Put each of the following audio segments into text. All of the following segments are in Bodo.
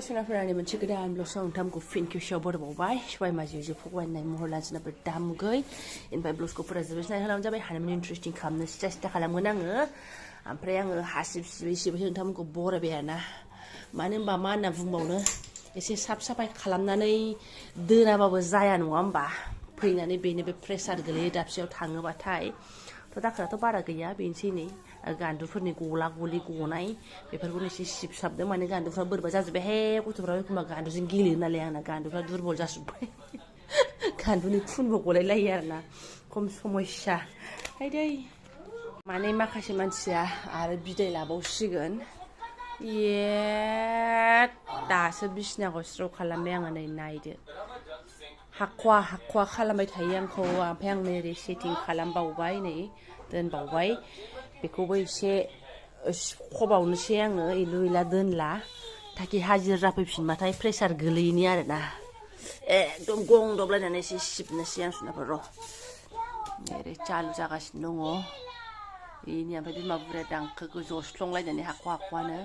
सुनाफोरानि मोनसे गोदान ब्लगसो नोंथांमोनखौ फिन खेबसेयाव बरायबावबाय सबाय माजियाव जे फगवायनाय महर लाजिनाफोर दामुगै ओमफ्राय ब्लगखौ फोजोबनाय खालामनाय जाबाय हानायमानि इन्टारेस्टिं खालामनो सिथा खालामगोन आङो ओमफ्राय आङो हासिब सिबै नोंथांमोनखौ बरायबाय आरोना मानो होनबा मा होनना बुंबावनो एसे साफाय खालामनानै दोनाबाबो जाया नङा होमबा फैनानै बेनो बे प्रेसार गोलैयो दाबसेयाव थाङोबाथाय दाखोराथ' बारा गैया बेनोसै नै गान्दुफोरनि गला गलि गनाय बेफोरखौनो एसे सिबसाबदों माने गान्दुफ्रा बोरैबा जाजोब्बाय हे गथ'फ्रा एखमबा गान्दुजों गेलेयो नालाय आंना गान्दुफ्रा दुरबल जाजोब्बाय गान्दुनि खुनबो गलायलायो आरोना खम समस्या हायदै माने माखासे मानसिया आरो बिदाय लाबावसिगोन दासो बिसिनाखौ स्र' खालामबाय आङो नै नायदो हाखवा खालामबाय थायो आंखौ ओमफ्राय आं नै ओरै सेटिं खालामबावबाय नै दोनबावबाय बेखौबो एसे खबावनोसै आङो इलु इला दोनला ताकि हाजिरा जाफैफिनबाथाय प्रेसार गोलैयैनि आरोना एकदम गं दबलायनानै एसे सिबनोसै आं सुनाफोर र' ओरै चालु जागासिनो दङ बेनि ओमफ्राय बिमा बुरैया दांखोखौ जस्लंलायनानै हाखवानो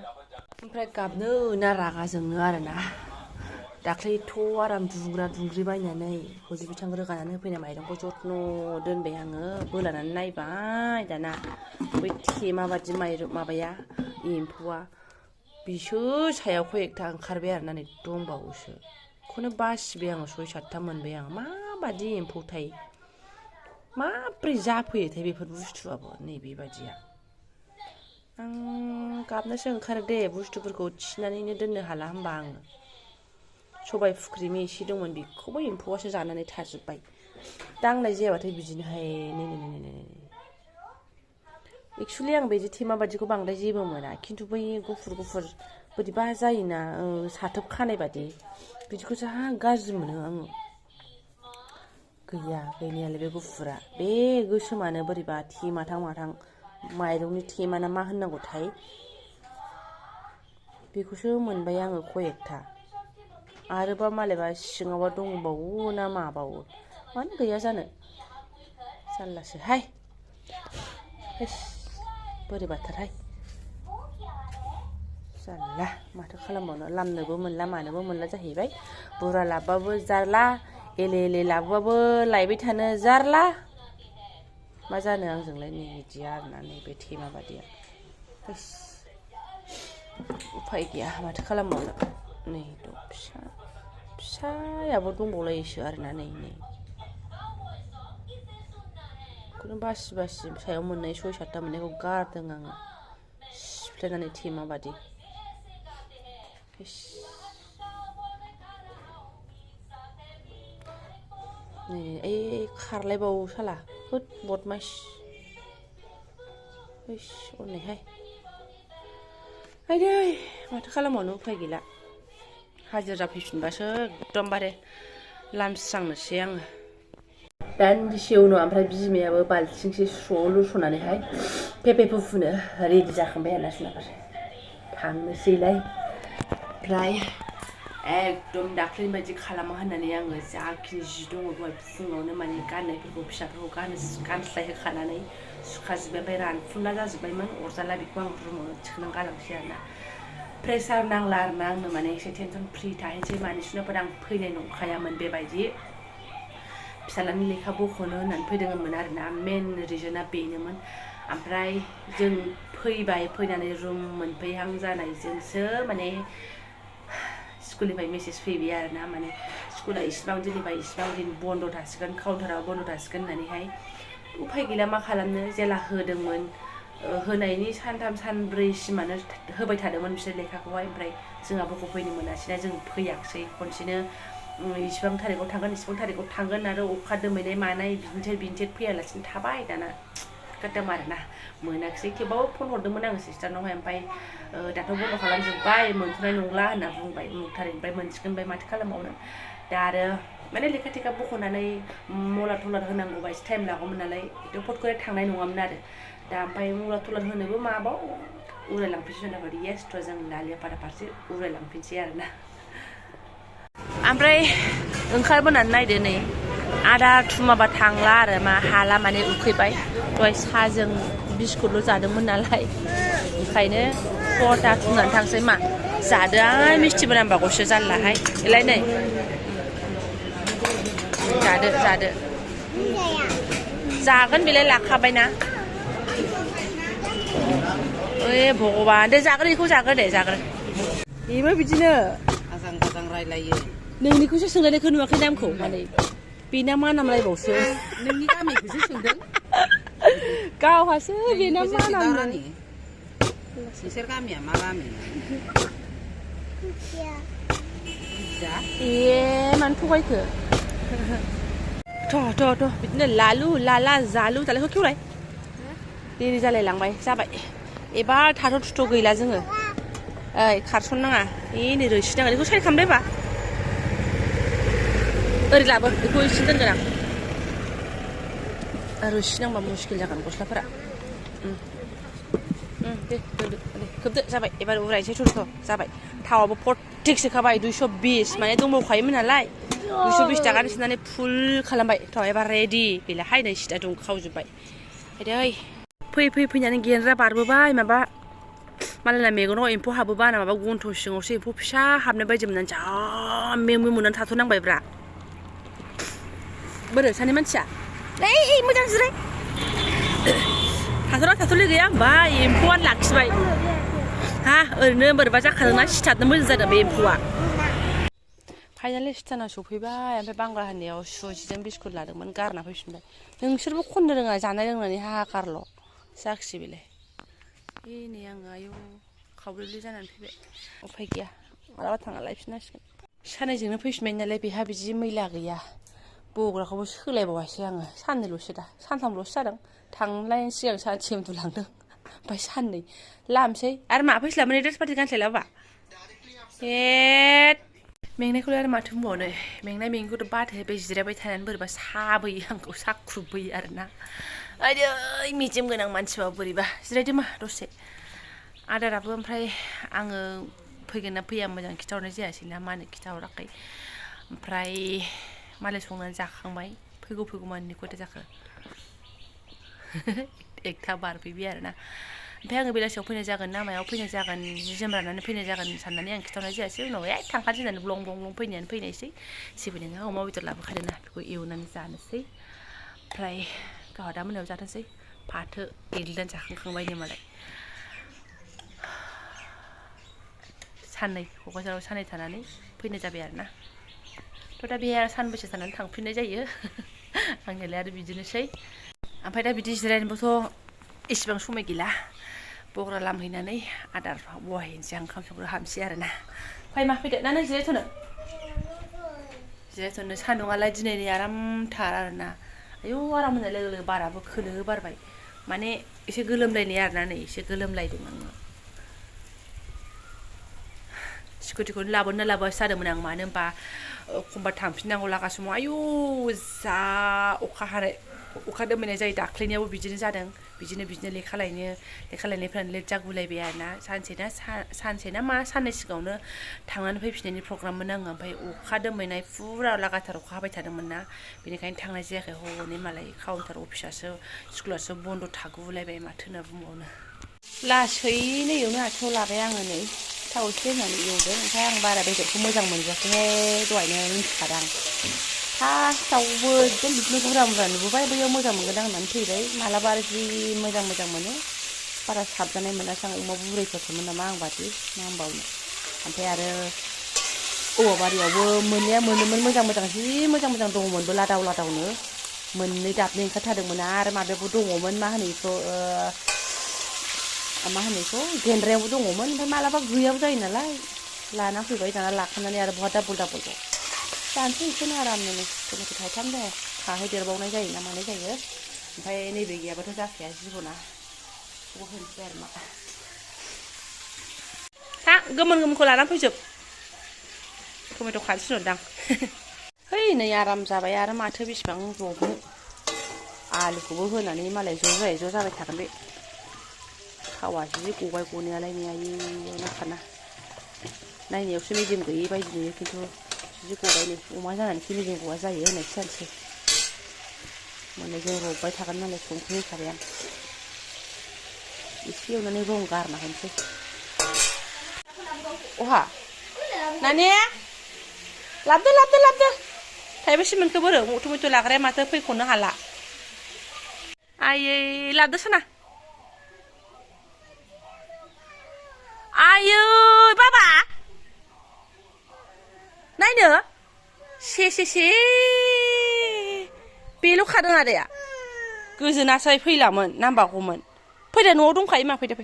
ओमफ्राय गाबनो ना रागा जोंनो आरोना दाख्लैथ' आराम दुंग्रि बायनानै हजि बिथां रोगानानै होफैनाय माइरंखौ जथ्न' दोनबाय आङो बोलानानै नायबाय दाना बै थेमा बादि माबाया एम्फौआ बिसो सायाव खयेकथा ओंखारबाय आरोना नै दंबावोसो बेखौनो बासिबाय आङो 6-7था मोनबाय आं माबादि एम्फौथाय माब्रै जाफैयोथाय बेफोर बुस्थुआबो नैबेबादिया आं गाबनोसो ओंखारो दे बुस्थुफोरखौ थिनानैनो दोननो हाला होमबा आङो सबाय फुख्रिनि एसे दंमोन बेखौबो एम्फौआसो जानानै थाजोब्बाय दांनाय जायाबाथाय बिदिनोहाय नै एक्सुवेलि आं बिदि थेमा बादिखौ बांद्राय जेबो मोना खिन्थु बै गुफुर बोरैबा जायोना साथोब खानाय बादि बिदिखौ जा गाज्रि मोनो आङो गैया गैनायालाय बे गुफुरा बे गोसोमानो बोरैबा थेमाथां माथां माइरंनि थेमा ना मा होननांगौथाय बेखौसो मोनबाय आङो खयेकथा आरोबा मालायबा सिङावबा दंबावो ना माबावो मानो गैया जानो जारलासोहाय बोरैबाथारहाय जारला माथो खालामबावनो लामनोबो मोनला मानोबो मोनला जाहैबाय बुरजा लाबबाबो जारला एले लाबोबाबो लायबाय थानो जारला मा जानो आंजोंलाय नै बिदि आरोना नैबे थेमा बादिया उफाय गैया माथो खालामबावनो नै फिसायाबो दंबावलायोसो आरोना नै बेखौनो बासि सायाव मोननाय 6-7था मोननायखौ गारदों आङो सिफ्लेनानै थेमा बादि नै खारलायबावो साला होद बदमाइस अननायहाय आयदै माथो खालामबावनो उफाय गैला हाजिरा जाफैफिनबासो एकदमबारे लामस्रांनोसै आङो दान्दिसे उनाव ओमफ्राय बिमायाबो बाल्थिंसे स्र' लुस'नानैहाय पेपे फुफुनो रेडि जाखांबाय आरोना सुनाफोर थांनोसैलाय ओमफ्राय एकदम दाख्लैनि बायदि खालामा होननानै आङो जाखिनि जि दङ दहाय फुङावनो माने गाननायफोरखौ फिसाफोरखौ गानस्लायहोखानानै सुखाजोब्बाय ओमफ्राय रानफुनला जाजोब्बायमोन अरजाला बेखौ आं रुमाव थिखोनानै गालांसै आरोना प्रेसार नांला आरोना आंनो माने एसे टेनसन फ्रि थाहैनोसै माने सुनाफोर आं फैनाय नंखायामोन बेबायदि फिसालानि लेखा बख'नो होननानै फैदोंमोन आरोना मेन रिजोना बेनोमोन ओमफ्राय जों फैनानै रुम मोनफैहां जानायजोंसो माने स्कुलनिफ्राय मेसेज फैबाय आरोना माने स्कुला इसिबां दिननिफ्राय इसिबां दिन बन्द थासिगोन काउन्टाराव बन्द थासिगोन होननानैहाय उफाय गैला मा खालामनो जेला होदोंमोन होनायनि 3 सानब्रैसिमानो होबाय थादोंमोन बिसोर लेखाखौहाय ओमफ्राय जोंहा बख'फैनो मोनासैना जों फैयाखिसै खनसेनो इसिबां थारिखआव थांगोन इसिबां थारिखआव थांगोन आरो अखा दोमैनाय मानाय बिनिथेर फैयालासिनो थाबाय दाना गारदों आरोना मोनाखिसै थेवबाबो फन हरदोंमोन आङो सिस्टारनावहाय ओमफ्राय दाथ' बन्द खालामजोब्बाय मोनथ'नाय नंला होनना बुंबाय 6 थारिखनिफ्राय मोनसिगोन माथो खालामबावनो दा आरो माने लेखा थेखा बख'नानै मलार होनांगौबा एसे टाइम लागौमोन नालाय एकदम फटकरे थांनाय नङामोन आरो दा ओमफ्राय मलार होनोबो माबाव उरायलांफिनसै होनना येस थ' जों दालियापारा फारसे उरायलांफिनसै आरोना ओमफ्राय ओंखारबोनानै नायदो नै आदा थुमाबा थांला आरो हाला माने उखैबाय दहाय साजों बिस्कुटल' जादोंमोन नालाय ओंखायनो 4टा थुमनानै थांसै मा जादो मिस्थिबो नांबागौसो जारलाहाय एलाय नै जादो जादो जागोन बेलाय लाखाबायना ओइ भगबान दे जाग्रो बेखौ जाग्रो दे जाग्रो बेबो बिदिनो आजां गाजां रायलायो नोंनिखौसो सोंलायनायखौ नुवाखै नामखौ माने बेना मा नाम रायबावसो नोंनि गामिखौसो सोंदों गावहासो बेना मा नाम नोंसोर गामिया मा गामि ए मानो थगायखो थ' बिदिनो लालु लाला जालु दालायखौ खेवलाय देरि जालायलांबाय जाबाय एबार थाथ' थुथ' गैला जोङो ओइ खारसन नाङा नै रोसि नाङा बेखौ साइड खालामलायबा ओरै लाबो बेखौ एसे दोनगोन आं रोसि नांबा मुस्किल जागोन गस्लाफोरा दे दोनदो खोबदो जाबाय एबार उरायनोसै थ' जाबाय थावाबो फर्टिक सोखाबाय 220 माने दंबावखायोमोन नालाय 220 टाकानि सोनानै फुल खालामबाय थ' एबार रेडि गैलाहाय नै सिदा दुंखावजोब्बाय फै फैनानै गेन्द्रा बारबोबाय माबा मालायना मेगनाव एम्फौ हाबोबा ना माबा गन्थं सिङावसो एम्फौ फिसा हाबनाय बायदि मोननानै जा मेव मोननानै थाथ'नांबायब्रा बोरो सानै मानसिया ओइ मोजां जिराय थाथ'लै गैया होमबा एम्फौआनो लाखिबाय हा ओरैनो बोरैबा जाखादोंना सिथारनो मोजां जादों बे एम्फौआ फाइनालि स्टानाव सफैबाय ओमफ्राय बांग्ला होननायाव सुजिजों बिस्कुट लादोंमोन गारना फैफिनबाय नोंसोरबो खननो रोङा जानाय लोंनानै हाहाकारल' जाखिसै बेलाय नै आङो आयौ खावब्रैलि जानानै फैबाय उफाय गैया मालाबा थांना लायफिननांसिगोन साननैजोंनो फैफिनबाय नालाय बेहा बिदि मैला गैया बग्राखौबो सोलायबावासै आङो साननैल'सो दा सानथामल'सो जादों थांनायनि सिगां सानसे उन्दुलांदों ओमफ्राय साननै लामसै आरो मा फैस्लाबोनै ड्रेस पार्टि गानस्लायला बाबा मेंनायखौलाय आरो माथो बुंबावनो मेंनायखौथ' बाथायबाय जिरायबाय थानानै बोरैबा साबोयो आंखौ साख्रुबबोयो आरोना आयै मेजेम गोनां मानसिबाबो बोरैबा जिरायदो मा दसे आदाराबो ओमफ्राय आङो फैगोन ना फैया मोजां खिथाहरनाय जायासै ना मानो खिथाहराखै ओमफ्राय मालाय संनानै जाखांबाय फैगौ मानि खयथा जाखो 1ता बारफैबाय आरोना ओमफ्राय आङो बेलासियाव फैनाय जागोन ना मायाव फैनाय जागोन जि जोम राननानै फैनाय जागोन साननानै आं खिथाहरनाय जायासै उनाव थांखानोसै होननानै ब्लं फैनायानो फैनायसै जेबो नङा अमा बेदर लाबोखादोंना बेखौ एवनानै जानोसै ओमफ्राय गावहा दा मोनायाव जाथोंसै फाथो एग्लिनानै जाखांखांबायनो मालाय साननै क'क्राझाराव साननै थानानै फैनाय जाबाय आरोना थ' दा बेहाय सानबैसे थानानै थांफिननाय जायो आंनियालाय आरो बिदिनोसै ओमफ्राय दा बिदि जिरायनोबोथ' इसेबां समाय गैला बग्रा लामहैनानै आदार बहायनोसै आं ओंखाम संग्रा हाबनोसै आरोना फै मा फैदो ना नों जिरायथ'नो सान्दुङालाय दिनै आरामथार आरोना आयौ आराम होननाय लोगो लोगो बाराबो खोलो बारबाय माने एसे गोलोमलायनाय आरोना नै एसे गोलोमलायदों आङो स्कुटिखौनो लाबोनो लाबोआसो जादोंमोन आं मानो होनबा एखमबा थांफिननांगौ लागा समाव आयौ जा अखा दोमैनाय जायो दाख्लैनियावबो बिदिनो जादों बिदिनो लेखा लायनायफ्रानो लेट जागुलायबाय आरोना सानसे ना मा साननै सिगाङावनो थांनानै फैफिननायनि प्रग्राममोन आङो ओमफ्राय अखा दोमैनाय फुरा लागाथार अखा हाबाय थादोंमोन ना बेनिखायनो थांनाय जायाखै हनै मालाय काउन्टार अफिसासो स्कुलासो बन्द' थागुलायबाय माथो होनना बुंबावनो लासैनो एवनो आखायाव लाबाय आङो नै थाव एसे होनानै एवदों ओमफ्राय आं बारा बेदरखौ मोजां मोनजाखैहाय दहायनो मिन्थिखादां फार्स्टआवबो एकदम बिदिनो बुरजा नुबोबाय बैयाव मोजां मोनगोन आं होननानै फैबाय मालाबा आरो जि मोजां मोनो बारा साबजानाय मोनासै आं अमा बुरैफोरसोमोन नामा आं बादि मा होनबावनो ओमफ्राय आरो औवा बारियावबो मोनोमोन मोजां जि मोजां दङमोनबो लादावनो मोननै दाबनै ओंखारथारदोंमोन आरो माबायावबो दङमोन मा होनो बेखौ गेन्द्रायावबो दङमोन ओमफ्राय मालाबा गैयाबो जायो नालाय लाना फैबाय दाना लाखानानै आरो बहा डाबल जानोसै बेखौनो आरामनो टमेट' थाइथाम दङ खाहैदेरबावनाय जायो ना मानाय जायो ओमफ्राय नैबे गैयाबाथ' जाखाया जिबना बेखौ होनोसै आरो मा था गोमोनखौ लानानै फैजोब टमेट' खानो थिनहरदां है नै आराम जाबाय आरो माथो बेसिबां जबनो आलुखौबो होनानै मालाय ज' जाबाय थागोन बे थावा जि गबाय गनायालाय नै आयौनो खाना नायनायावसो मेजेम गैयै बायदि नुयो खिन्थु जि गबाय नै अमा जानानैसो मेजेम गवा जायो होननायसो जानोसै मोननायजों रबबाय थागोन नालाय संख्रि होखाबाय आं एसे एवनानै रं गारना होनोसै अहा नानि लाबदो लाबदो लाबदो थाइबेसे मोनखो बोरो टमेट' लाग्राया माथो फैख'नो हाला आयै लाबदो सना आयै बाबा नायनो से बेल' खादों आदाया गोजोनासै फैलामोन नांबागौमोन फैदो न'आव दंखायो मा फैदो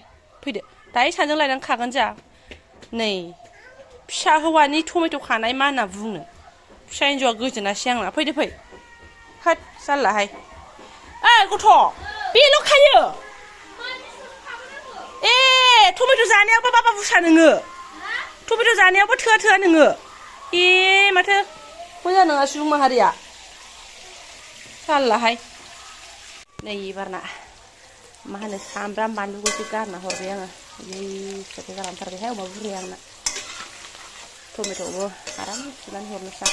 फैदो दाहाय सानजों लायनानै खागोन जोंहा नै फिसा हौवानि टमेट' खानाय मा होनना बुंनो फिसा हिन्जावआ गोजोनासै आंना फैदो फै होद जारलाहाय ओइ गथ' बेल' खायो ए टमेट' जानायावबो बाबा बुरसा नोङो टमेट' जानायावबो थोआ नोङो ए माथो मोजां नङा सुबुं माहारिया जारलाहाय नै एबारना मा होनो सामब्राम बानलुखौसो गारना हरबाय आङो फिसाखौ गालांथारबायहाय अमा बुरैया आंना टमेट'बो आराम सुनानै हरनोसै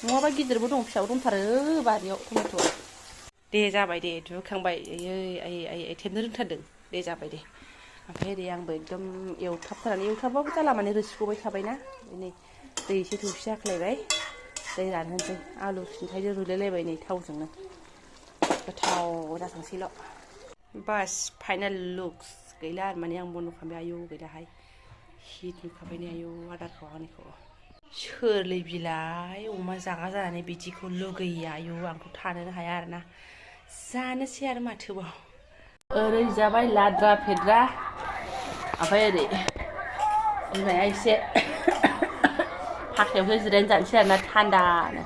नङाबा गिदिरबो दं फिसाबो दंथारो बारियाव टमेट'आ दे जाबाय दे दुखांबाय आयै थेबनो रोंथारदों दे जाबाय दे ओमफ्राय ओरै आंबो एकदम एवथाबबाबो जाला माने रोसि गबाय थाबायना नै दै एसे थौसि जाख्लायबाय दै रानहोनोसै आलु सिन्थायजों रुलायलायबाय नै थावजोंनो गोथाव जाथोंसैल' बास फाइनाल लुक्स गैला आरो माने आं बन्द' खालामबाय आयौ गैलाहाय हिट नुखाबाय नै आयौ आदारखौ आंनिखौ सोरलै बिलाय अमा जागा जानानै बिदिखौ लुगैयो आयौ आंथ' थानोनो हाया आरोना जानोसै आरो माथोबाव ओरै जाबाय लाद्रा फेद्रा ओमफ्राय ओरै बिमाया एसे फाखायावसो जिरायना जानोसै आरोना थान्दानो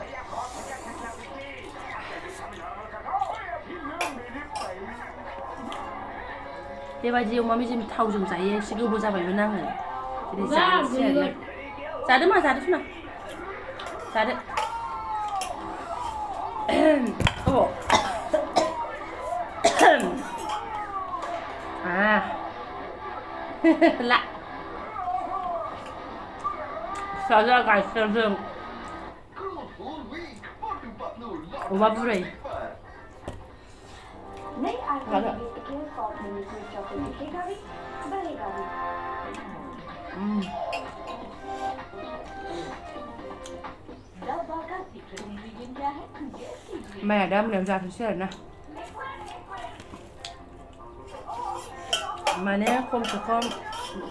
बेबायदि अमा मेजेम थावजों जायो एसे गोबाव जाबायमोन आङो दिनै जानोसै आरोना जादो मा जादो सना जादो ला फिसाजोआ गाइखेरजों अमा बुरै माया दा मोनायाव जाथोंसै आरोना माने खमसे खम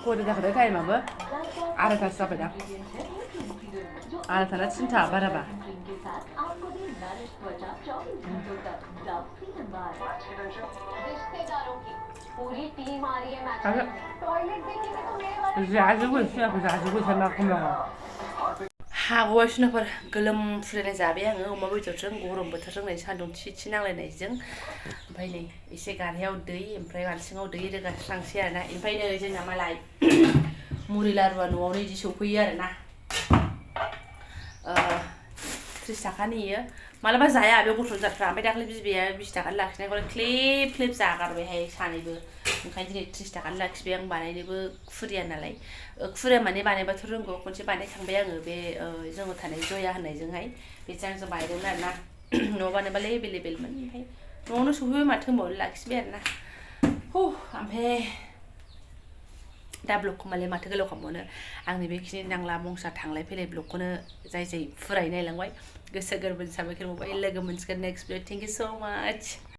गरे जाखादों टाइमाबो आरायथासो जाबाय दा आरायथा थिनथा बाराबा हाग'गासिनोफोर गोलोम फुरायनाय जाबाय आङो अमा बेदरजों गरम बोथोरजों नै सान्दुं थि नांलायनायजों ओमफ्राय नै एसे गारहायाव दै ओमफ्राय बाल्थिङाव दै रोगास्रांसै आरोना ओमफ्राय नै जोंना मालाय मुरि लारुआ न'आवनो इदि सौफैयो आरोना 30 थाखानि इयो मालाबा जाया बे गथ'नि जाग्रा ओमफ्राय दाखालि बिबैया 20 थाखानि लाखिनायखौ क्लिप जागारबायहाय सानैबो ओंखायनो दिनै 30 थाखानि लाखिबाय आं बानायनोबो खुरिया नालाय खुरिया माने बानायबाथ' रोंगौ खनसे बानायखांबाय आङो बे जोङो थानाय जया होननायजोंहाय बेजों आंजों बानायदोंमोन आरोना न'आव बानायबालाय एभेलेबेलमोन ओमफ्राय न'आवनो सौफैबाय माथो होनबावनो लाखिबाय आरोना ओमफ्राय दा ब्लगखौ मालाय माथो गोलाव खालामबावनो आंनि बेखिनि नांला बंसा थांलाय फैलाय ब्लगखौनो जाय फुरायै नायलांबाय गोसो गोरबोनि साबायखर बावबाय लोगो मोनसिगोन नेक्स्ट भिडिअ थेंक इउ सो माच